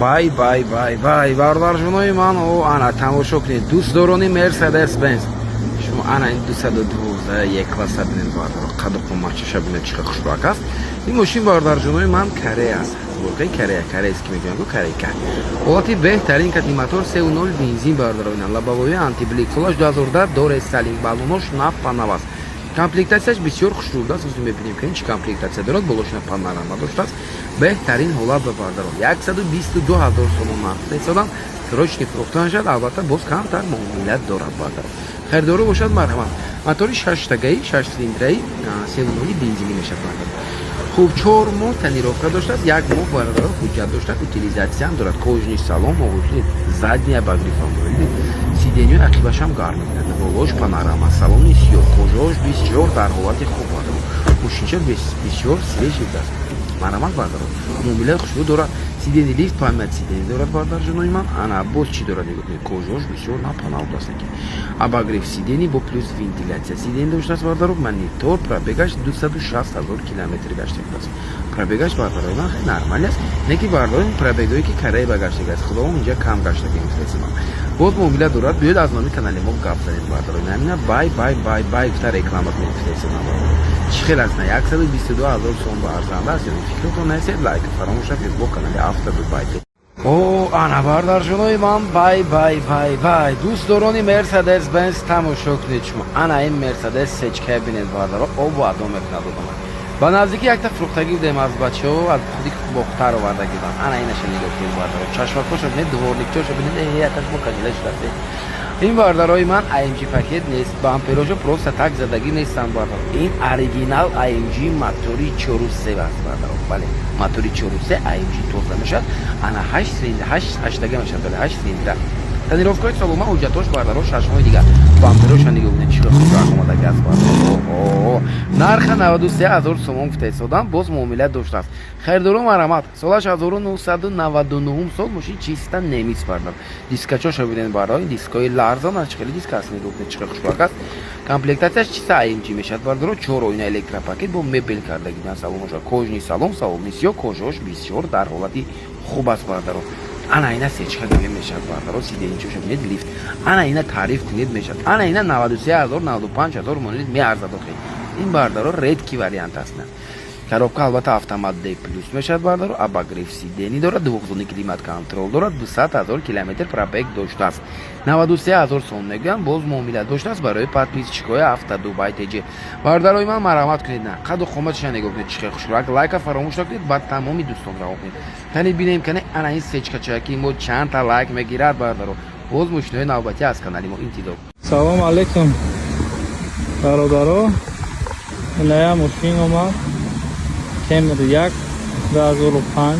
Бай, бай, бай, бай, бародарҷонои ман, о, ана тамошо кунед, дӯстдорони Мерседес Бенз. Шумо ана ин 212 Е класса бинед, бародаро, қаду қоматчаша бинед, чӣ хушбак аст. Ин мошин, бародарҷонои ман, Корея аст. Сборкаи Корея, корейский мегӯям, ку корейка. Ҳолати беҳтарин, кати мотор 3.0 бензин, бародаро, ина лобовой антиблик. Солаш 2010, дорестайлинг, баллонош нав панав аст. Комплектатсияш бисёр хушрӯб аст. Ҳозир мебинем, ки чӣ комплектатсия дорад. Болошина панорама доштааст. Беҳтарин ҳолат ба, бародаро. 122 ҳазор сомон нарх истодам. Срочный фурӯхта мешавад, албатта боз камтар муомила дорад, бародаро. Харидору бошад, марҳамат. Мотори шаштагаи, шаш цилиндраи, 3.0 бензинӣ мешавад, бародаро. Хуб, 4 моҳ тонировка доштааст, як моҳ, бародаро, ҳуҷҷат доштааст, утилизатсияам дорад, кожаный салон, задний обогревам дорад, сиденьои ақибашам гарм мекунад, болош панорама, салони сиёҳ, кожаош бисёр дар ҳолати хуб, бародаро. Мошинча бисёр свежий будааст. Марҳамат, бародаро, муомилаи хушрӯ дорад. Сиденье лифт, память сиденье дорад, бародарҷонои ман. Ана боз чӣ дорад, нигоҳ кунед, кожаош бисёр напанав будааст, ки обогрев сиденье бо плюс вентиляция сиденье доштааст, бародаро. Монитор, пробегаш 260 ҳазор километр гашта будааст. Пробегаш, бародарои ман, хеле нормал аст, не ки, бародаро, пробегое ки Корея ба гаштага аст, худованд инҷа кам гаштага мефтасимам. Боз муомила дорад, биёед аз номи канали мо гап занед, бародаро. Намина бай, бай, бай, бай гуфта реклама кунед, фтесимам, бародаро. Чӣ хел аст? На 122 ҳазор сом ба арзанда аст? Ё фикротон насед, лайк фаромӯш накунед, бо канали Авто Дубай. О, ана, бардарҷонои ман, бай, бай, бай, бай, дӯстдорони Мерседес Бенз, тамошо кунед шумо. Ана ин Мерседес сечка бинед, бардаро, обу адо мекунад одама. Ба наздики якта фурӯхтагӣ будем аз бачаҳо, аз худи Бохтар оварда гирдам. Ана инаша нигоҳ кунед, бардаро, чашмакоша бинед, дворникчоша бинед, э, якаш бо кажила шудааст. Ин, бардарои ман, AMG пакет нест, бамперошо просто так задагӣ нестанд, бардаро. Ин оригинал AMG мотори 4.3 аст, бардаро. Бале, мотори 4.3 AMG тоза мешавад. Ана 8 цилиндр, 8 ҳаштага мешавад, бале, 8 цилиндра. Тонировкаи солома, ҳуҷҷатош, бардаро, 6 моҳи дигар. Бампероша нигоҳ кунед, чӣ хушранг омадаги аст, бардаро. Нарха 93 ҳазор сомон гуфта истодам, боз муомила доштааст. Харидоро, марҳамат. Солаш 1999 сол, мошин чиста немис, бардар. Дискачоша бинед, бардар, ин дискои ларзон аст, чӣ хеле диск аст, нигоҳ кунед, чӣ хел хушбак аст. Комплектатсияш чиста AMG мешавад, бардаро, чор оина электропакет бо мебел кардагидан, салоноша кожаный салон, салони сиёҳ, кожаош бисёр дар ҳолати хуб аст, бардаро. Ана ина сечка гӯем мешавад, бардаро, сиденьечоша бинед, лифт. Ана ина таъриф кунед мешавад. Ана ина 93 ҳазор, 95 ҳазор монед меарзад охи. Ин, бардаро, редкий вариант аст. Коробка албатта автомат D плюс мешавад, бардаро, обогрев сидений дорад, двухзонный климат контроль дорад, 200 ҳазор километр пробег доштааст. 93 ҳазор сом мегӯям, боз муомила доштааст барои подписчикои Авто Дубай ТЖ. Бародарои ман, марҳамат кунед, на қаду қоматаша нигоҳ кунед, чӣ хел хушрак. Лайка фаромӯш накунед, ба тамоми дӯстон равон кунед. Тани бинем, кане ана ин сечкачаки мо чандта лайк мегирад, бардаро. Боз мошинои навбатӣ аз канали мо интизор. Салом алейкум, бародаро. Иная мошин омад, Кемри як 2005,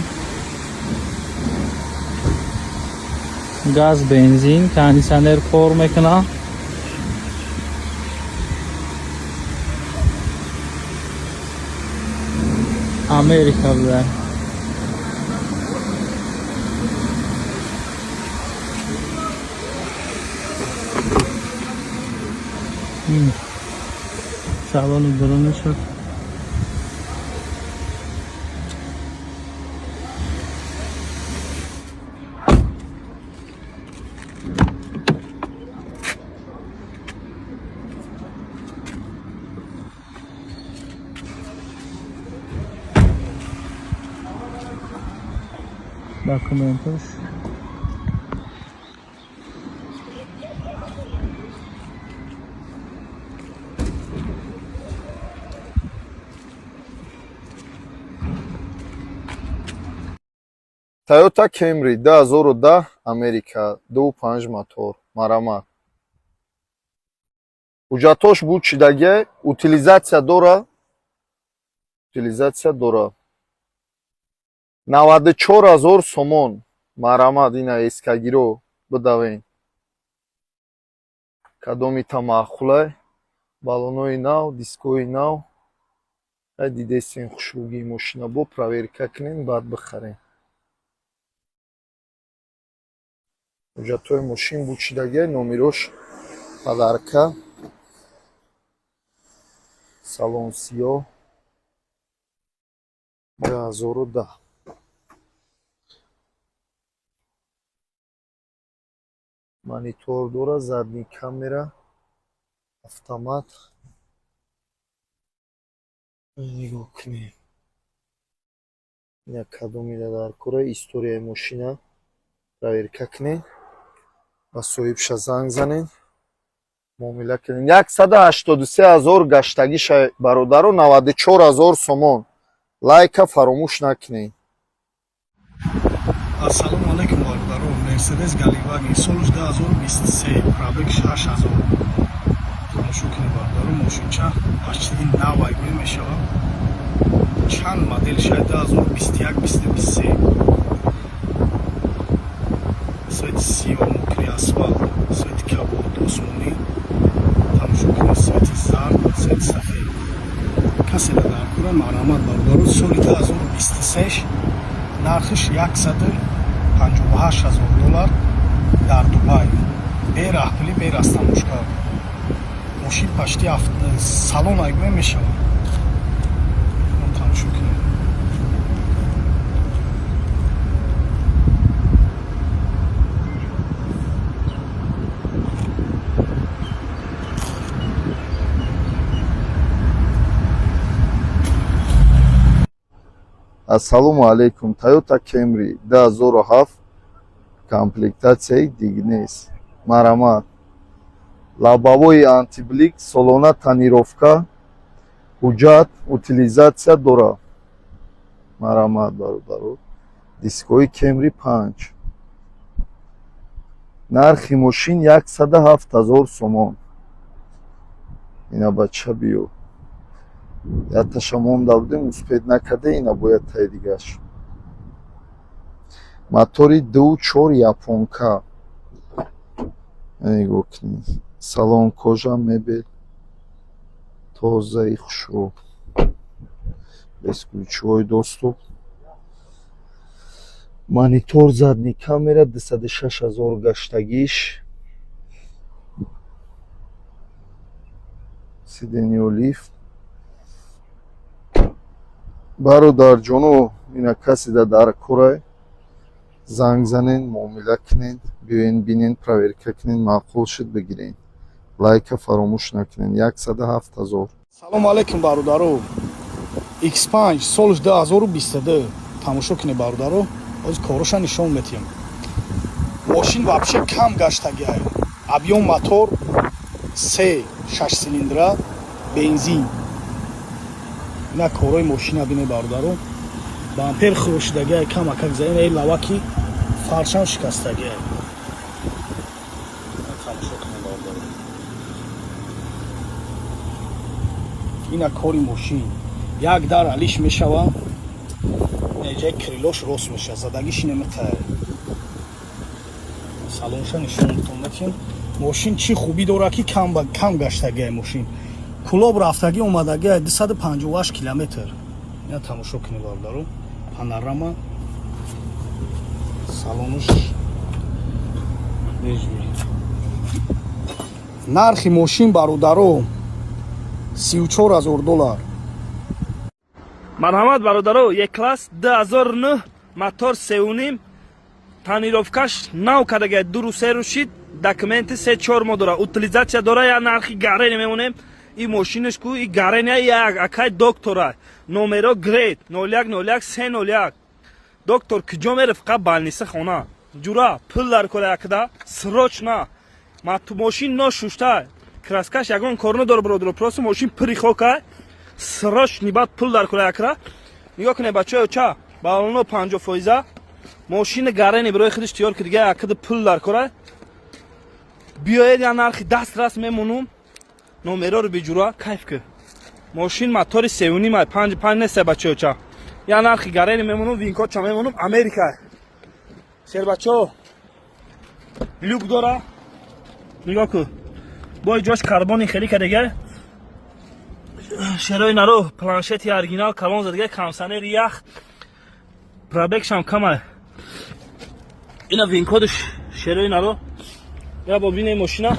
газ, бензин, кондитсионер кор мекунад. Америка буда. Салони дуруни шуд. Документаш. Toyota Camry 2010, Америка, 2.5 мотор, марҳамат. Ҳуҷҷатош буд чидаге, утилизатсия дора, утилизатсия дора. 94 ҳазор сомон, марҳамат, ина эскагиро бидавен. Кадомита маъқулай? Баллонои нав, дискои нав. Ай, дидесен хушрӯгии мошина, бо проверка кунем, баъд бихарем. Ҳуҷҷатҳои мошин буд чидаге, номерош подарка. Салон сиёҳ. 2010. Монитор дора, задний камера, автомат. Нигоҳ кунем. Ина кадомида дар кора, историяи мошина проверка кунем. Ба соҳибша занг занен. Муомила кунем. 183 000 гаштагиша, бародаро, 94 000 сомон. Лайка фаромӯш накунед. Ассалому алайкум, бародаро. Мерседес Галиваген, солш 2023, пробег 6000. Тамошо кунед, бародаро, мошинча почти навай гӯя мешавад. Чанд модел шояд 2021, 2023. Цвети сиёҳ, мокрый асфалт, цвети кабуд, осмонӣ. Тамошо кунед, цвети зард, цвети сафед. Касе дар кора, марҳамат, бародаро, соли 2023, нархиш 158 000 доллар дар Дубай. Бе раҳпулӣ, бе растаможка. Мошин почти салон айгӯя мешавад. Тамошо кунед. Ассалому алайкум. Toyota Camry 2007, комплектатсияи Dignes. Марҳамат. Лобовой антиблик, солона тонировка, ҳуҷҷат, утилизация дора. Марҳамат, бародаро. Дискҳои Camry 5. Нархи мошин 107 000 сомон. Ина, бача, биё. Якташа монда будем, успеть накарда, ина бояд таи дигаш. Мотори 2.4 японка. Нигоҳ кунед. Салон кожа, мебел тозаи хушрӯ. Бесключевой доступ. Монитор, задний камера, 206 000 гаштагиш. Сиденье лифт. Бародарҷоно, ина каседа дар корай, занг занен, муомила кунед, биёен, бинен, проверка кунед, маъқул шуд, бигирен. Лайка фаромӯш накунед. 107 000. Салому алайкум, бародаро. X5, солш 2022. Тамошо кунед, бародаро, ҳозир короша нишон метиҳам. Мошин вообще кам гаштагиай. Объём мотор се, шаш цилиндра, бензин. Ина корои мошина бине, бародаро. Бампер хӯшидагиай, камакак заин, эй лаваки фаршам шикастагиай. Тамошо кунед, бародаро. Ина кори мошин. Як дар алиш мешава, ҷаи крылош рост меша, задагиш немитае. Салонша нишонтон метиҳем. Мошин чӣ хубӣ дорад, ки кам гаштагиай мошин. Кулоб рафтагӣ омадагиай 258 километр. Ина тамошо кунед, бародаро. Панорама, салонуш бежевый. Нархи мошин, бародаро, 34 000 доллар. Марҳамат, бародаро, Е-класс 2009, мотор сеуним, тонировкаш нав кардага, дуру се рӯшид, документи 3-4 моҳ дора, утилизация дора, я нархи гарене мемонем. И мошинаш ку и гарене, як акай доктора, номеро грейд 01 01 301. Доктор куҷо мере, фақат больница хона. Ҷура, пул дар кора якда, срочно. Мошин ношушта, краскаш ягон кор надора, бародаро, просто мошин пури хока. Срочно баъд пул дар кора якра. Нигоҳ кунед, бачаё, ча балоно 50 фоиза. Мошини гарени барои худиш тиёр ки дига якида пул дар кора. Биёед, я нархи даст раст мемонум. Номероро биҷура, кайф ки. Мошин мотори сеюним, панҷ панҷ неста, бачаё, ча. Я нархи гарени мемонум, винкод ча мемонум, Америка. Шербачо, люк дора. Нигоҳ кун. Бой ҷош карбони хеле кардага. Шерои наро, планшети оригинал, калон задага, кондиционери ях. Пробегшам кама. Ина винкодш, шерои наро. Я бо бине мошина.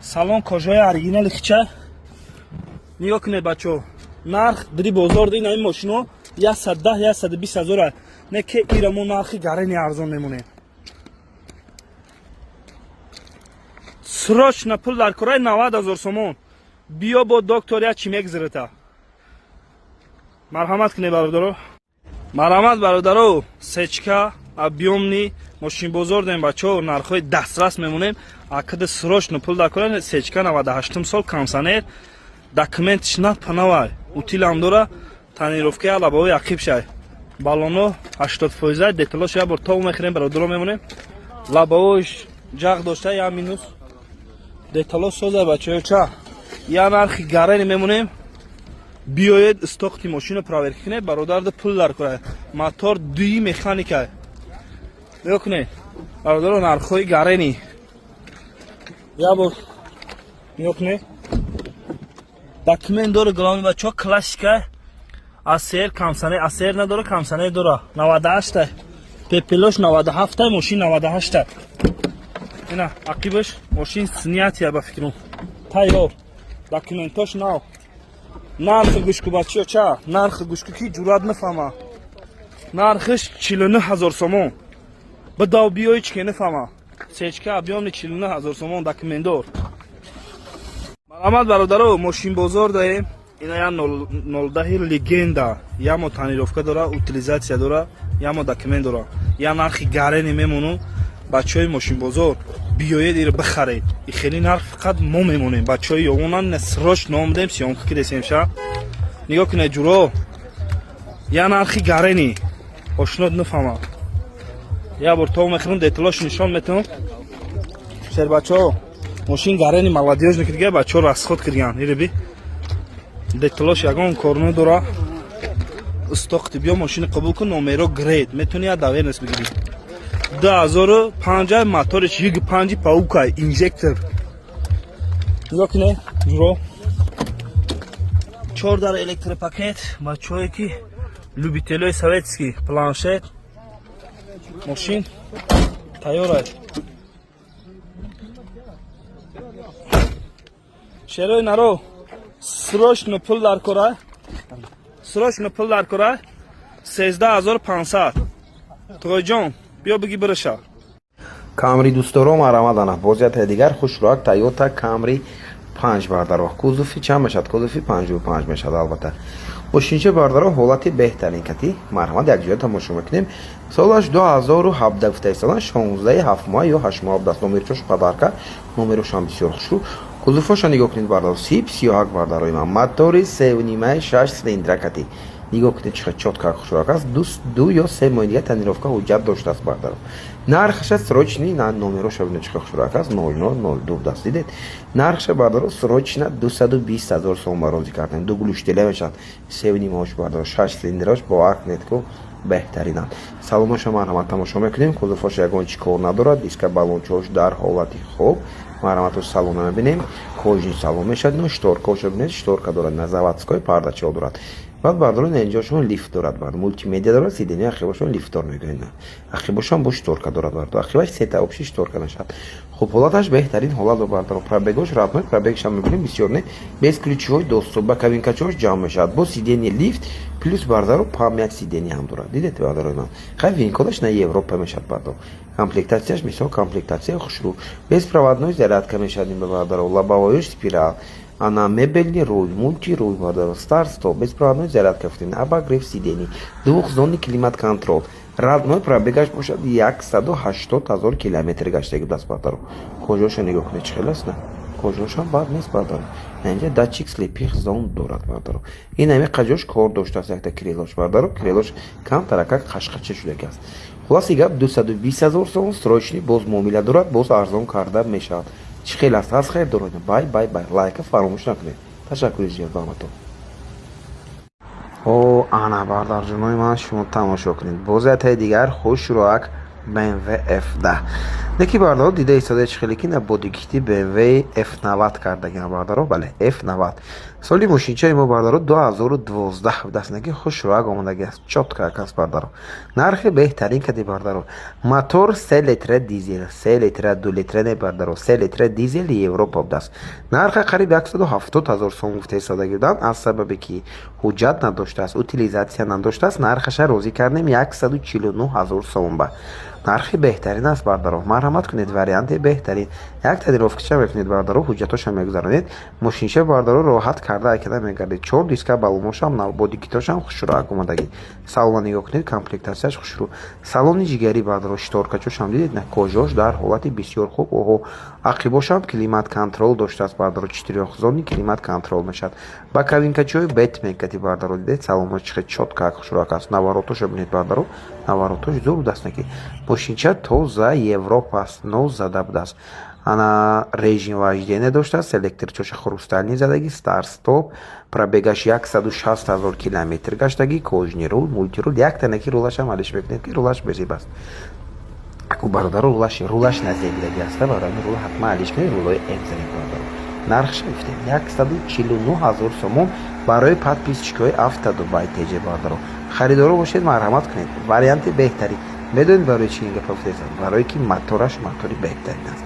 Салон кожаи оригинали хича. Нигоҳ кунед, бачо. Нарх дри бозор дина ин мошино 110 120 ҳазор, не ке ира мо нархи гарени арзон мемонем. Срочно пул дар кораи, 90 000 сомон. Биё, бо доктор я чӣ мегзирета. Марҳамат кунед, бародаро. Марҳамат, бародаро, сечка объёмный. Мошинбозор дем, бачаҳо, нархҳои дастрас мемонем. Акида срочно пул дар кора, сечка 98-м сол, кондиционер, документиш на панавай, утилам дора, тонировкаи алабаҳои ақиб шай. Баллоно 80%, деталош як бор тов мехӯрем, бародаро, мемонем. Лабаҳош ҷағ дошта, я минус. Детало созай, бачаҳо, ча. Я нархи гарени мемонем. Биёед, истохти мошино проверка кунед, бародарда пул дар кора. Мотор дуи механика. Нигоҳ кунед. Бародаро, нархҳои гарени. Я бор нигоҳ кунед. Документ дора, главный, бачаҳо, классика. АСР камсане, АСР надора, камсане дора. 98 та. ППЛош 97 та, мошин 98 та. Ина, ақибаш мошин снятия, ба фикрам. Тайёр. Документош нав. Нархи гӯшку, бачаҳо, ча? Нархи гӯшку, ки ҷуръат нафаҳма. Нархиш 49 ҳазор сомон. Бидав, биёи, чӣ ке нафаҳма. Сечка объёмный 49 ҳазор сомон, документдор. Марҳамат, бародаро, мошинбозор даем. Ина я нолдаҳи легенда. Ямо тонировка дора, утилизация дора, ямо документ дора. Я нархи гарени мемону, бачаҳои мошинбозор, биёед, иро бихаред. И хеле нарх фақат мо мемонем. Бачаҳои ёвонан срочно омадем, съёмка кидесем ша. Нигоҳ кунед, ҷуро. Я нархи гарени. Ошнод нафаҳма. Я бор то мехӯрам, деталош нишон метавам. Шербачаҳо, мошин гарени, молодёжный кирга, бачаҳо расход кирган. Ире би. Деталош ягон кор надора. Истохти биё, мошини қабул кун, номеро грейд. Метавони я доверенность бигирӣ. 2005, моториш юг панҷи паука, инжектор. Нигоҳ кунед, ҷуро. Чор дар электропакет, бачаҳое ки любителои советский, планшет, мошин тайёр аст. Шерои наро, срочно пул дар кора, срочно пул дар кора, 13 500. Тоғоҷон, биё, биги, бираша. Камри дӯстдоро, марҳамат, боз яте дигар хушрӯак Тойота Камри панҷ, бардаро. Кузови чанд мешавад? Кузови 55 мешавад, албатта. Мошинча, бардаро, ҳолати беҳтарин кати. Марҳамат, якҷоя тамошо мекунем. Солаш 2017 гуфта истодан, 16 ҳафт моҳ ё 8 моҳ будааст. Номерчош подарка, номерошам бисёр хушрӯ. Кузовҳоша нигоҳ кунед, бардаро, сип сиёҳак, бардарои ман. Мотори севнимаи шаш цилиндра кати. Нигоҳ кунед, чӣ чётко хушрӯак аст. 2 ё 3 моҳи дига тонировка ҳуҷҷат доштааст, бардаро. Нархаша срочный, номероша бинед, чӣ хушрӯак аст, 0002 будааст, дидед. Нархша, бардаро, срочно 220 000 сом розӣ кардем. Ду глушителя мешавад, севнимаош, бардаро, шаш цилиндраош, бовар кунед, ку беҳтаринанд. Салоноша, марҳамат, тамошо мекунем. Кузовҳоша ягон чӣ кор надорад, диска, баллончаош дар ҳолати хуб. Марҳаматош, салона мебинем, кожаный салон мешавад. Но шторкаошо бинед, шторка дорад, на заводской пардачао дорад. Баъд, бардорон, инҷошон лифт дорад, баъд мултимедиа дорад, сиденья ақибошон лифтдор мегӯянд. Ақибошон бо шторка дорад, бардор. Ақибаш сета общий шторка мешавад. Хуб, ҳолаташ беҳтарин ҳолат, бардор. Пробегош родной, пробегшам мебинем, бисёр не. Бесключевой доступ, ба кабинкачаош ҷамъ мешавад. Бо сиденье лифт, плюс, бардаро, память сиденье ҳам дорад. Дидед, бардарои ман? Хай, винкодаш на Европа мешавад, бардор. Комплектацияш, мисол, комплектация хушрӯ. Беспроводной зарядка мешавад ин, бардаро. Лобовоёш спирал. Ана мебельный руль, мультируль, бардаро, старт стоп, беспроводной зарядка, обогрев сидений, двухзонный климат-контроль. Родной пробегаш бошад 180 000 километр гаштаги будааст, бардаро. Кожаша нигоҳ кунед, чӣ хел аст, на? Кожашам бад нест, бардаро. Инҷа датчик слепых зон дорад, бардаро. Ин ҳами қаҷош кор доштааст, якта крылош, бардаро, крылош камтаракак қашқача шудаги аст. Хулоси гап, 220 000 сом срочный, боз муомила дорад, боз арзон карда мешавад. Чӣ хел аст? Аз хайр доред. Бай, бай, бай. Лайка фаромӯш накунед. Ташаккури зиёд ба ҳаматон. О, ана, бардарҷонои ман, шумо тамошо кунед. Боз ятаи дигар хушрӯак BMW F10. Неки, бардаро, дида истода, чӣ хеле ки на бодикити BMW F90 кардагиам, бардаро, бале, F90. Соли мошинчаи мо, бардаро, 2012 будааст, неки хушрӯак омадаги аст, чётко аст, бардаро. Нархи беҳтарин кади, бардаро. Мотор 3 литра дизел, 3 литра, 2 литра не, бардаро, 3 литра дизели Европа будааст. Нарха қариб 170 ҳазор сом гуфта истодаги буданд, аз сабабе ки ҳуҷҷат надоштааст, утилизация надоштааст, нархаша розӣ кардем 149 ҳазор сом ба. Нархи беҳтарин аст, бардаро, марҳамат кунед, варианти беҳтарин. Як тонировкача мекунед, бардаро, ҳуҷҷатошам мегузаронед, мошинча, бардаро, роҳат карда айкада мегардед. Чор диска, балоношам нав, бодикитошам хушрӯ омадагӣ. Салона нигоҳ кунед, комплектатсияш хушрӯ, салони ҷигарӣ, бардаро, шторкачошам дидед на, кожош дар ҳолати бисёр хуб. Оҳо, ақибошам климат контроль доштааст, бардаро, четырёхзонный климат контроль мешавад. Боковинкачои Бэтмен кати, бардаро, дидед, салоно чихе чётко хушрӯак аст. Наворотошо бинед, бардаро, наворотош зур будааст, наки мошинча тоза Европа аст, нов зада будааст. Ана режим вождения доштааст, электричоша хрустальный задагӣ, старт-стоп, пробегаш 160 000 километр гаштагӣ, кожаный руль, мультируль, яктанаки рулашам алиш мекунед, ки рулаш безеб аст. Аку, бародаро, рулаш назебидагӣ аста, барои рула ҳатман алиш кунед, рулои М занед, бародаро. Нархша гуфтем, 149 000 сомон барои подписчикҳои Автодубай ТЖ, бародаро. Харидоро бошед, марҳамат кунед, варианти беҳтарин. Медонед, барои чӣ ин гапа гуфтаистам? Барое ки мотораш мотори беҳтарин аст,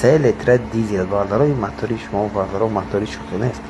3 литра дизел, бародаро. Ин мотори шумо, бародаро, мотори шӯхӣ нест.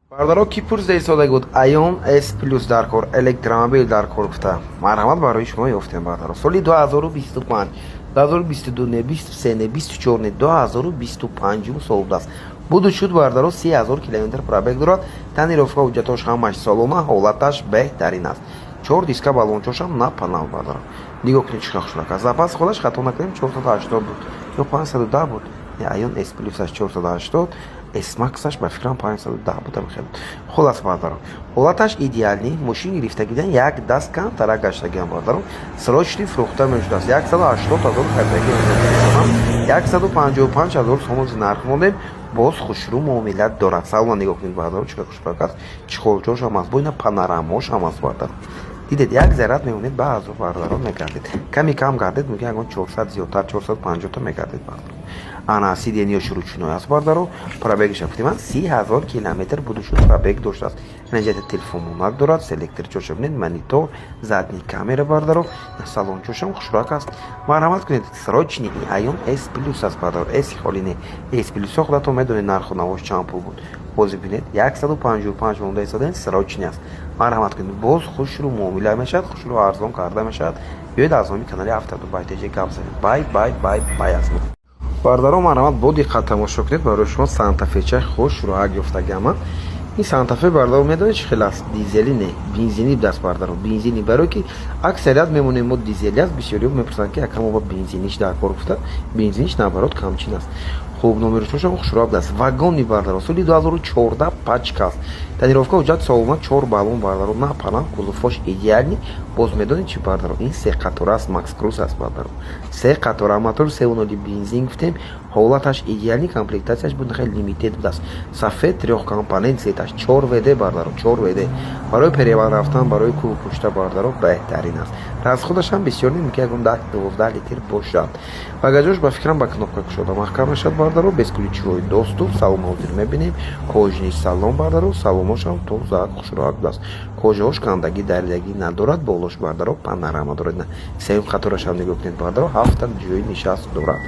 Бародаро, ки пурсида истода буд, Айон С плюс дар кор, электромобил дар кор гуфта, марҳамат, барои шумо ёфтем, бародаро. Соли 2025, 2022 не, 23 не, 24 не, 2025 сол будааст. Буду шуд, бародаро, 30 000 километр пробег дорад. Тонировка, ҳуҷҷатош ҳамаш солома, ҳолаташ беҳтарин аст. Чор диска, балончошам на панал, бародаро. Нигоҳ кунед, чӣ хушрак аст. Запас ходаш, хато накунем, 480 буд ё 510 буд. Айон С плюсаш 480, С Максаш ба фикрам 510 будам. Хеле хулас, бародаро, ҳолаташ идеальный. Мошин гирифтагидан як даст камтарак гаштагиам, бародаро, срочный фурӯхта мешудааст. 180 000 харидаги, 155 000 сомон нарх мондем, боз хушрӯ муомилат дорад. Салона нигоҳ кунед, бародаро, чӣ хушрӯак аст, чехолчошам аст, бо ина панорамошам аст, бародаро. Дидед, як заррат мемонед, баъзо, бародаро, мегардед, ками кам гардед, мумкин ягон 400 зиёдтар, 450-та мегардед, бародаро. Ана сиденьёш ручной аст, бародаро. Пробегиша гуфтем ман, 30 000 километр буду шуд пробег доштааст. Ина телефонмонак дорад, селекторчоша бинед, монитор, задний камера, бародаро, салончошам хушрӯак аст. Марҳамат кунед, срочный. Айон С плюс аст, бародаро, С холи не, С плюсо худатон медонед нарху навош чанд пул буд. Бози бинед, 155 монда истодаем, срочный аст. Марҳамат кунед, боз хушрӯ муомила мешавад, хушрӯ арзон карда мешавад. Биёед, аз номи канали Автодубай ТЖ гап занед. Бай, бай, бай, бай аст, бародаро. Марҳамат, бо диққат тамошо кунед, барои шумо Сантафечаи хушрӯак ёфтагиама. Ин Сантафе, бародаро, медонед, чӣ хел аст? Дизелӣ не, бензинӣ будааст, бародаро, бензинӣ. Барое ки аксарият мемонем мо дизелӣ аст, бисёриҳо мепурсанд, ки акамо ба бензиниш дар кор гуфта. Бензиниш наоборот камчин аст. Хуб, номершошам хушрӯак будааст. Вагонный, бародаро, соли 2014, пачка аст. Тонировка, ҳуҷҷат солона, чор баллон, бародаро, на панам, кузовош идеальный. Боз медонед чӣ, бародаро? Ин се қатора аст, Макс Круз аст, бародаро, се қатора, мотор 3,0 бензин гуфтем, ҳолаташ идеальный, комплектатсияш буд хеле лимитед будааст, сафед, трёхкомпонент, сеташ чор ВД, бародаро, чор ВД. Барои перевал рафтан, барои кӯҳу пушта, бародаро, беҳтарин аст. Расходашам бисёр не, мумкин ягон 10-12 литр бошад. Багажош ба фикрам ба кнопка кушода маҳкам мешавад, бародаро, бесключевой доступ. Салон ҳозир мебинем, кожаный салон, бародаро, салоношам тоза, хушрӯак будааст, кожаош кандагӣ, даридагӣ надорад. Болош, бародаро, панорама дорад. Сеюм қаторашам нигоҳ кунед, бародаро, ҳафта ҷои нишаст дорад.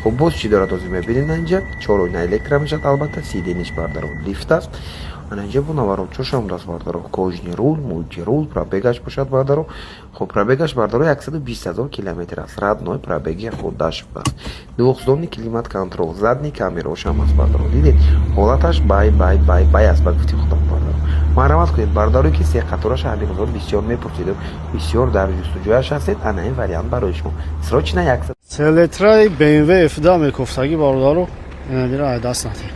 Хуб, боз чӣ дорад, ҳозир мебинед. Инҷа чор ойна электро мешавад, албатта. Сиденьиш, бародаро, лифт аст. Ана инҷа бо наворотчошам будааст, бародаро, кожаный руль, мультируль. Пробегаш бошад, бародаро, хуб, пробегаш, бародаро, 120 000 километр аст, родной пробеги худаш будааст. Двухзонный климат контроль, задний камераошам аст, бародаро. Дидед, ҳолаташ бай, бай, бай, бай аст, ба гуфти худам, бародаро. Марҳамат кунед, бародаро, ки се қатораша ҳамин рӯзо бисёр мепурсиду, бисёр дар ҷустуҷӯяш ҳастед, ана ин вариант барои шумо, срочно як Селетраи BMW F10 мекофтагӣ, бародаро, инадира ай даст натед.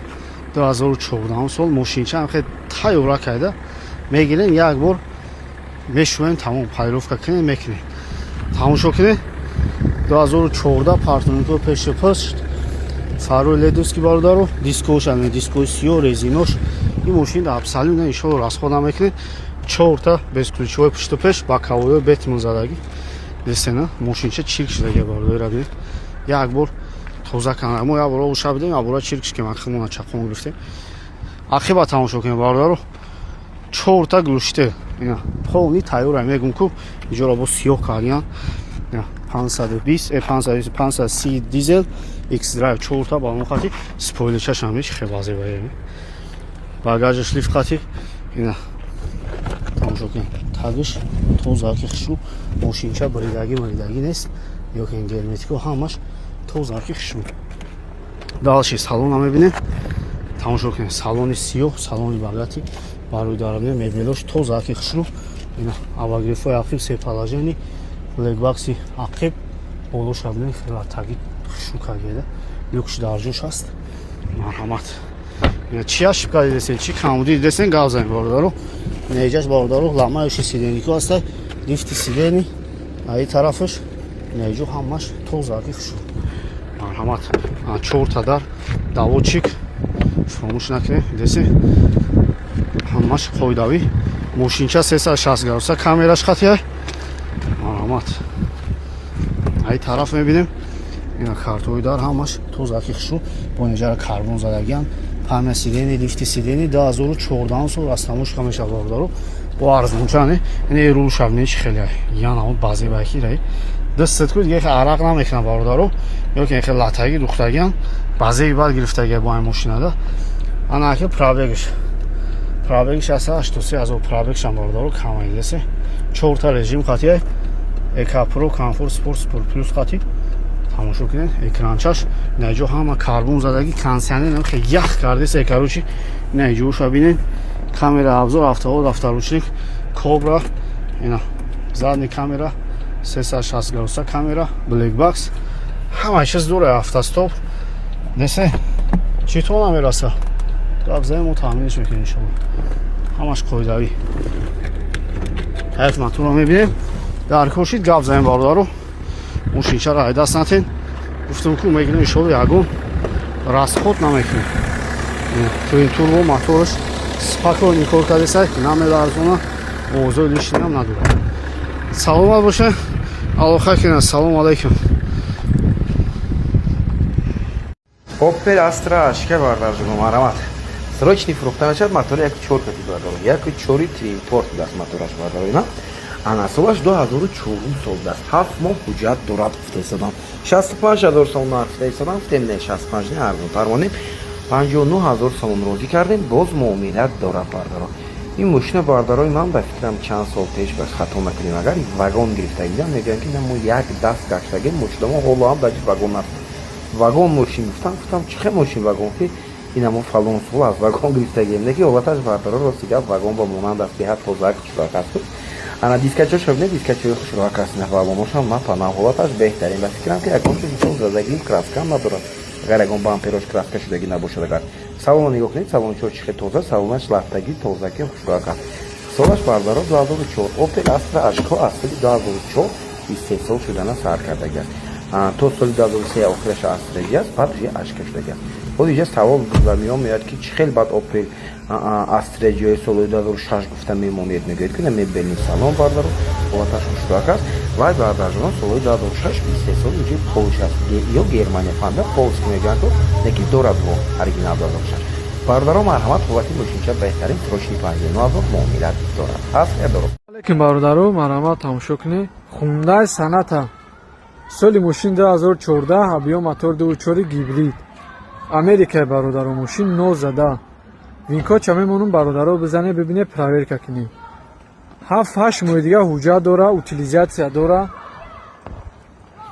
2014 сол мошинча ҳам хел тайёра карда мегирем, як бор мешӯем, тамом, полировка кунем, мекунем. Тамошо кунем, 2014, парктронико пеши пушт, фарои ледовский, бародаро, дискош, ами дискои сиёҳ, резинош. Ин мошин абсолютно иншоалло расход намекунем. Чорта бесключевой пушту пеш, боковой Бэтмен задагӣ. Дестена мошинча чирк шудаги, бародаро, бинед, як бор тоза кана. Мо як бор обуша бидем, як бора чиркш ки махимона чақон гирифтем. Ақиба тамошо кунем, бародаро, чорта глушитель, ина полный тайёра. Мегум ку иҷоро бо сиёҳ кардиян. 520, 520, 530 дизел, X-Drive, чорта балон хати, спойлерчашам ҳеч хебазебае, багажаш лифт хати. Ина тамошо кунем, тагиш тоза ки хушрӯ, мошинча буридагӣ муридагӣ нест. Ё ки герметико ҳамаш тозаки хушрӯ. Дальше салона мебинем. Тамошо кунед, салони сиёҳ, салони богатый, барои дарабне мебелош тозаки хушрӯ. Ина обогревҳои ақиб, се положение, black box и ақиб, болоша бинед, хела таги хушрӯ кагеда. Люкш дар ҷош аст. Марҳамат. Ина чи ошибка дидесен, чи камбудӣ дидесен, гап занед бародаро. Неҷаш бародаро ламаёши сиденьико ҳаста, лифти сиденье, аи тарафаш неҷо ҳамаш тозаки хушрӯ. Марҳамат. Чорта дар доводчик фаромӯш накунед, дидесен, ҳамаш қоидавӣ. Мошинча 360 градуса камераш хатия. Марҳамат. Аи тараф мебинем, ина картои дар ҳамаш тозаки хушрӯ, бо неҷара карбон задагиан. Память сиденье, лифти сиденье, 2014 сол растамошка мешавад бародаро. Бо арзонча не, ин рулша бинед чи хеле яна баъзе байки раи. Дастат ку дига арақ намекунад бародаро, ё ки хеле латаги духтагиан, баъзе баъд гирифтагия бо ин мошинада. Ана аки пробегш. Пробегш аст 83 000 пробегшам бародаро камай десе. Чорта режим хатия, Эко Про, Комфорт, Спорт, Спорт Плюс хати. Тамошо кунед, экранчаш наҷо ҳама карбон задаги, кондиционер ам хеле ях кардеса, короче, наҷоша бинед, камера обзор, автовод, авторучник, кобра, ина задний камера, 360 градуса камера, black box, ҳама чиз дора, автостоп. Несе, чӣ то намераса? Гап заем, мо таъминش мекунем иншоалло. Ҳамаш қоидавӣ. Ҳайф моторро мебинем. Дар кор шид гап заем бародаро. Мошинчаро айдаст натен. Гуфтам ку мегирем иншоалло, ягон расход намекунем. Twin turbo мотораш спокойно кор кардеса, намеларзона, овозои лишний ам надорад. Саломат боша. Алло хайр кунад. Салому алайкум. Opel Astra HK бардарҷуно, марҳамат. Срочный фурӯхта мешавад, мотори 1.4 кати бардаро. 1.4 twin port даст мотораш бардаро ина. Ана солаш 2004 сол даст. 7 моҳ ҳуҷҷат дорад гуфта истодам. 65 ҳазор сомон нарх гуфта истодам, гуфтем не 65 не, арзонтар монем. 59 ҳазор сомон розӣ кардем, боз муомилат дорад бардаро. Ин мошина бардарои ман ба фикрам чанд сол пеш, ба хато накунем агар, вагон гирифтагидам, мегӯям ки на мо як даст гаштагем, мошинамо ҳоло ҳам дар вагон аст. Вагон мошин гуфтам, гуфтам чӣ хел мошин вагон, ки инамо фалон сол аз вагон гирифтагем, не ки ҳолаташ бардаро рости гап вагон ба монанд аст, беҳад тозак хушрӯак аст. Ана дискачоша бинед, дискачои хушрӯак аст, балоношам на пана ҳолаташ беҳтарин. Ба фикрам ки ягон чиз мисол задагим краскам надорад, агар ягон бамперош краска шудагӣ набошад. Агар салона нигоҳ кунед, салончо чӣ хел тоза, салонаш латтагӣ тозаки хушрӯак аст. Солаш бардаро 2004, Opel Astra HK аз соли 2004 истеҳсол шудана сар кардагиаст. То соли 2003 охираш Astra аст, баъд уже HK шудагиаст. Боз инҷа савол ба миён меояд ки чӣ хел баъд Opel Astra ҷои соли 2006 гуфта мемонед, мегӯяд ки мебелни салон бардаро ҳолаташ хушрӯак аст. Вай бардарҷонон соли 2006 истеҳсоли уже Полша аст, ё Германия фанда полский мегӯянд, лекин дорад во оригинал 2006. Бародаро марҳамат, ҳолати мошинча беҳтарин, срочный 59 ҳазор муомилат дорад. Ҳаст я дорад. Алейкум бародаро, марҳамат, тамошо кунед. Хундай Соната. Соли мошин 2014, объём мотор 2.4 гибрид. Америкаи бародаро, мошин нозада. VIN-кодча мемонум бародаро, бизане бибине, проверка кунед. 7-8 моҳи дига ҳуҷҷат дора, утилизация дора.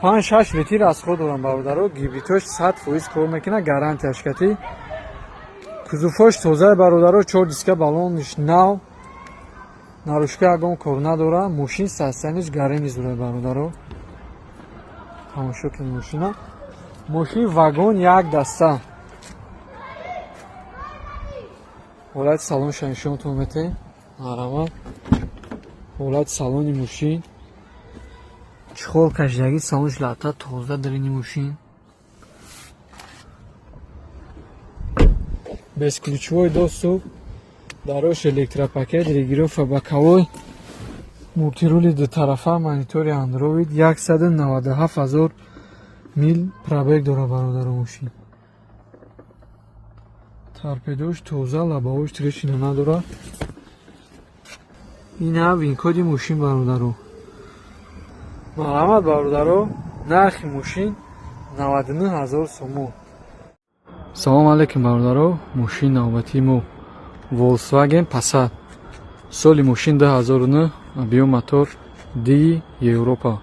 5-6 литр расход дорам бародаро, гибридҳош 100% кор мекунад, гарантияш кати. Кузовҳош тозаи бародаро, чор диска балониш нав. Наружка ягон кор надора, мошин состояниш гареми зура бародаро. Тамошо кунед мошина. Мошин вагон як даста. Ҳолати салонша нишонтон метаҳем. Марҳамат. Ҳолати салони мошин. Чиқор кашидагӣ салонш латта тоза дарини мошин. Бесключевой доступ, дарош электропакет, регулировка боковой, мультирули дутарафа, монитори Android, 197 ҳазор мил пробег дора бародаро мошин. Торпедош тоза, лабаҳош трещина надорад. Ина VIN-коди мошин бародаро. Марҳамат бародаро, нархи мошин 99 ҳазор сомон. Салом алейкум бародаро, мошин навбатии мо Volkswagen Passat. Соли мошин 2009, объём мотор D Европа.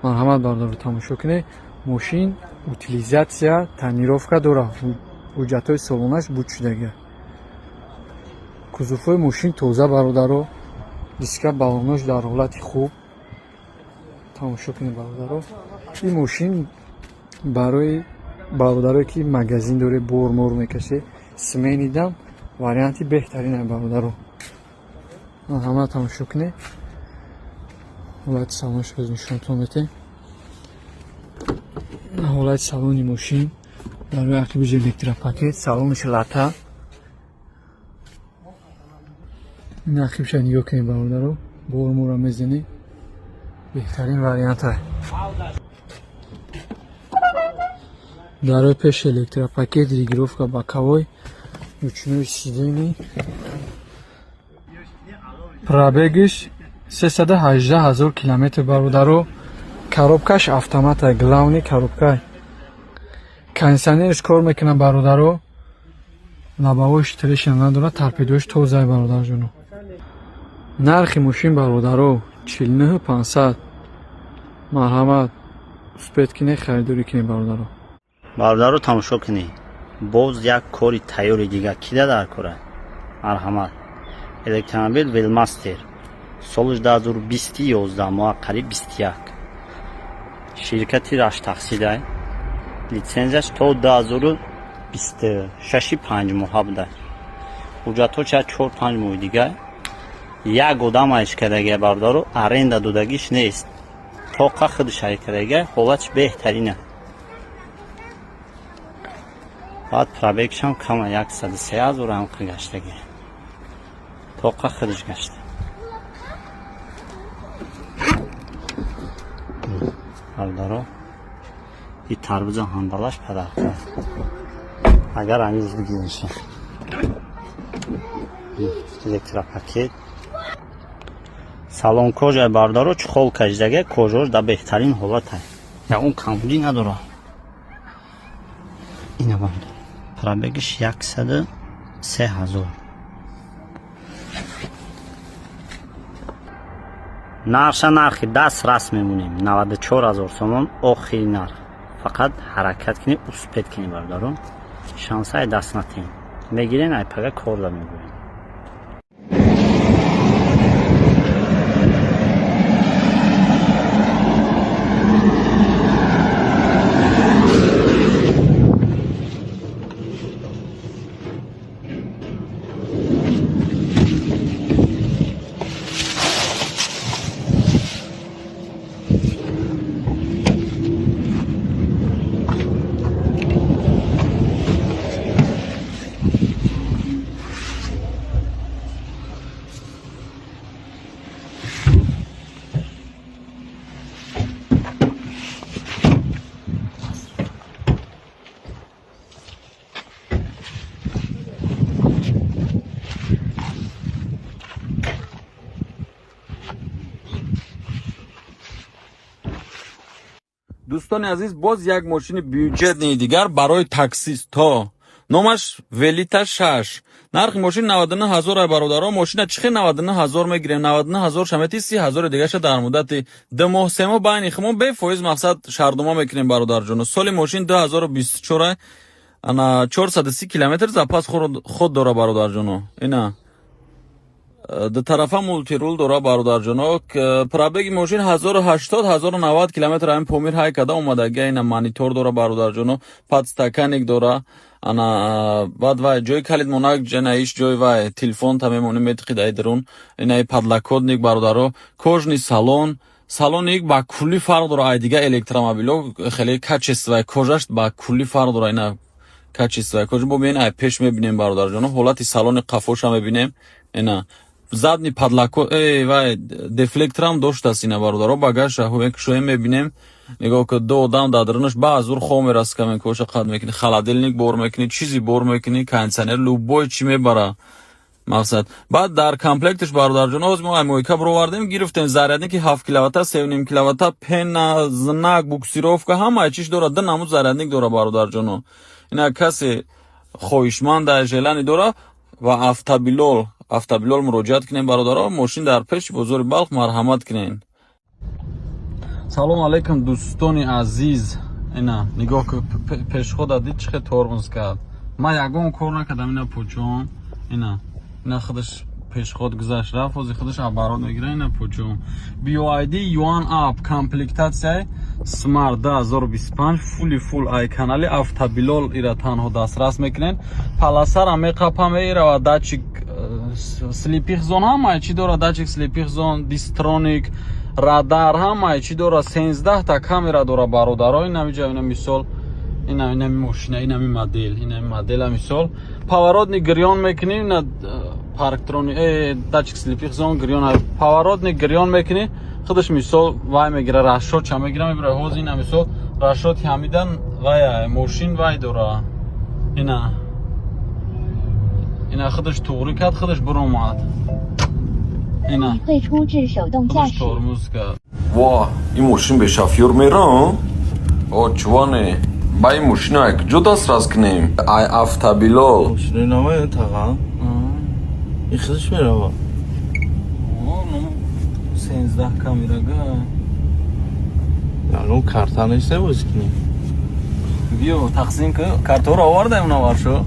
Марҳамат, бародаро, тамошо кунед. Мошин утилизация, тонировка дора, ҳуҷҷатҳои солонаш буд шудага. Кузовҳои мошин тоза, бародаро, диска баллонош дар ҳолати хуб. Тамошо кунед, бародаро. Ин мошин барои бародарое ки магазин доре, бор-мор мекаше, сменидам варианти беҳтарин, бародаро. Ҳама тамошо кунед. Ҳолати салонаш нишонтон метем. Ҳолати салони мошин дар рӯи ақибиш электропакет, салонаш лата. Ин ақибша нигоҳ кунед, бародаро, бормора мезанед, беҳтарин варианта. Дар рӯи пеш электропакет, регулировка боковой, ручной сидений. Пробегиш 318 000 километр, бародаро. Коробкаш автомата, главный коробка. Кондиционерш кор мекунад, бародаро. Лобовойш трещина надорад, торпедош тоза, бародарҷоно. Нархи мошин, бародаро, 49 500. Марҳамат, успеть кунед, харидорӣ кунед, бародаро. Бародаро, тамошо кунед, боз як кори тайёри дигар кида дар кора. Марҳамат, электромобил Велмастер, соли 2020, 11 моҳ, қариб 21, ширкати Раштақсидай, литсензияш то 2026 5 моҳа буда, ҳуҷҷатҳо ча 4-5 моҳи дигар. Як одам айшкардагия, бародаро, аренда додагиш нест, тоқа худаш айкардагия. Ҳолатш беҳтарина. Баъд пробегшам кама, 103 000 ҳам гаштаги, тоқа худаш гашта. Бародаро, и тарбуза ҳандалаш падарка, агар амиз бигирша. Электропакет, салон кожа, бародаро, чехол кашидага, кожаош дар беҳтарин ҳолата, ягон камбудӣ надорад. Ина, бародар, пробегиш 103 000. Нархша нархи даст раст мемонем, 94 000 сомон охири нарх. Фақат ҳаракат кунед, успеть кунед, бародарон, шансай даст натем. Мегирен, айпага корда мегӯем. Дӯстони азиз, боз як мошини бюджетный дигар барои таксистҳо, номаш Велита 6. Нархи мошин 99 ҳазор, ай бародаро. Мошина чӣ хел 99 ҳазор мегирем? 99 ҳазор шамети, 30 ҳазори дигаша дар муддати 2 моҳ, 3 моҳ байни химон бефоиз мақсад шартнома мекунем, бародарҷоно. Соли мошин 2024, ана 430 километр запас худ дора, бародарҷоно. Ина дутарафа мультирул дора, бародарҷоно. Пробеги мошин 1080, 1090 километр, ҳамин Помир ҳай када омадага. Ина монитор дора, бародарҷоно, подстаканник дора. Ана баъд вай ҷои калид монак, ҷанаиш ҷои вай телефон та мемонӣ, метиқи дай дарун. Инаи подлокотник, бародаро, кожаный салон. Салони ба куллӣ фарқ дора ай дига электромобило, хеле качествои кожаш ба куллӣ фарқ дора. Ина качествои кожа бо бибинем, ай пеш мебинем, бародарҷоно, ҳолати салони қафоша мебинем. Ина задний подлоко эй вай дефлекторам доштааст. Ина, бародаро, багажа кушоем, мебинем, нигоҳ ку, ду одам дар дарунаш ба зур хоб мераст. Камен коша қад мекунӣ, холодильник бор мекунӣ, чизи бор мекунӣ, кондиционер, любой чӣ мебара мақсад. Баъд дар комплекташ, бародарҷон, ҳозир мо мойка бировардем, гирифтем, зарядники 7 киловатта, 3,5 киловатта, пена, знак, буксировка, ҳамаи чиш дорад. Ду намуд зарядник дора, бародарҷоно. Ина касе хоҳишманда, желание дора, ва Автобилол, Автобилол муроҷиат кунем, бародаро. Мошин дар пеши бозори Балх, марҳамат кунен. Салом алейкум, дӯстони азиз. Ина нигоҳ ку, пешхода дид, чӣ хел тормоз кард. Ман ягон кор накардам. Ина почон, ина худаш пешход гузашт, рафт. Ҳозир худаш оборот мегира. Ина почон, BYD Yuan Up, комплектатсияи Smart, 2025, фулли фул. Ай канали Автобилол ира танҳо дастрас мекунед. Полосара меқапа, мерава. Датчик слепых зон, ҳамаи чӣ дора: датчик слепых зон, дистроник, радар, ҳамаи чӣ дора. 13 та камера дора, бародаро. Инамиҷа, ина мисол, инами мошина, инами модела. Мисол, поворотник гирён мекунӣ, ина парктроник, датчик слепых зон гирён, поворотник гирён мекунӣ, худаш мисол вай мегира, расчётша мегира, мебира. Ҳозир ина мисол расчёти ҳамидан вай мошин вай дора. Ина худаш туғрӣ кард, худаш биромад. Ина худаш тормоз кард. Ва, ин мошин бе шофёр мерам? О, чуване, ба ин мошина куҷо дастрас кунем? Ай Автобилол. Мошинои навай таға? Ин худаш мерава. 13 камерага. Ягон карта нест, боз кунӣ? Биё, тақсим ку. Картаро овардаем наваршо.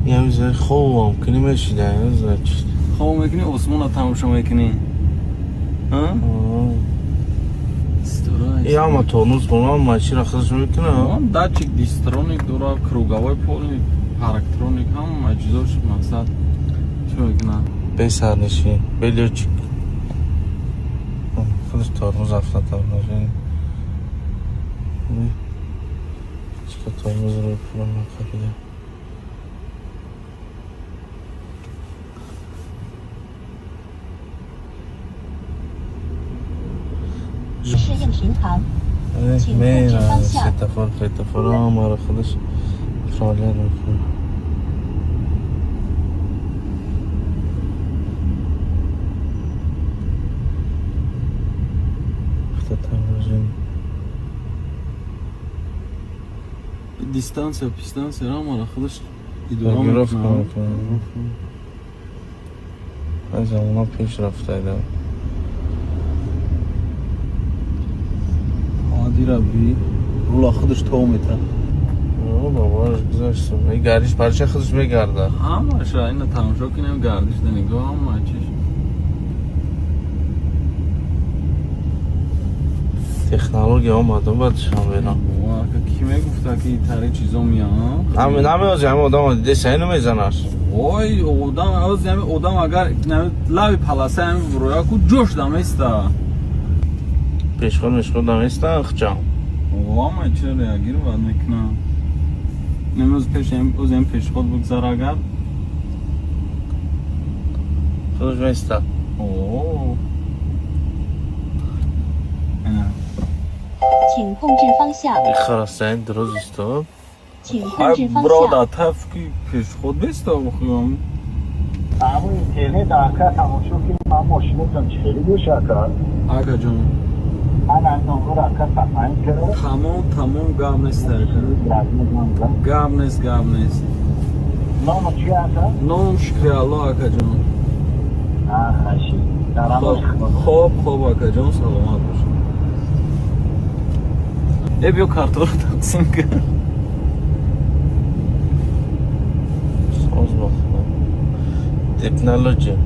Ям хобам кунӣ, мешида, значит. Хоб мекунӣ, осмона тамошо мекунӣ. И ҳама тормоз бона, машина худаш мекуна. Датчик дистроник дора, круговой, полный парктроник, ҳама чизош, мақсад чӣ мекуна. Бесарнишин, белёчик. Худаш тормоз афта тормоз. Чика тормозро пура накарда. 适应巡航，请控制方向。 Светофор, светофор, ҳамаро худаш фаъолият мекунад. Автоторможение. Дистанция, дистанция ҳамаро худаш идора Регулировка мекунад. Мекунад. Ай замона пеш рафтайда. Дира би рула худаш то мета. Бабаш гузаштам. И гардиш парча худаш мегарда. Ҳамаша ина тамошо кунем, гардиш да нигоҳ, ҳама чиш. Технология омада ба Душанбера. Ки мегуфта, ки тари чизо меян? Ҳами намеози, ҳами одам дида, ину мезанаш. Ой, одам ози, ҳами одам агар лави полоса ҳами вуроя ку, ҷош даместа. Пешход мешход даместа хчам. Ҳама чиро реагировать мекунам. Немоз пеш ози ҳами пешход бигзара агар. Худаш места. О. Ина. 请控制方向。 Харасайн дроз истод. 请控制方向。 Брода тафки пешход беста охиём. Ҳамун интернет ака тамошо кунем, ҳам мошинатон чӣ хеле боша, ака. Ака ҷон. Ана номро ака сафайн кара. Тамом, тамом, гап нест, ака. Гап нест, гап нест. Номо чи ака? Ном шукри Аллоҳ, ака ҷон. Хаши. Хоб, хоб, ака ҷон, саломат бош. Э, биё, карторо тақсим кун. Соз ба худо. Технология.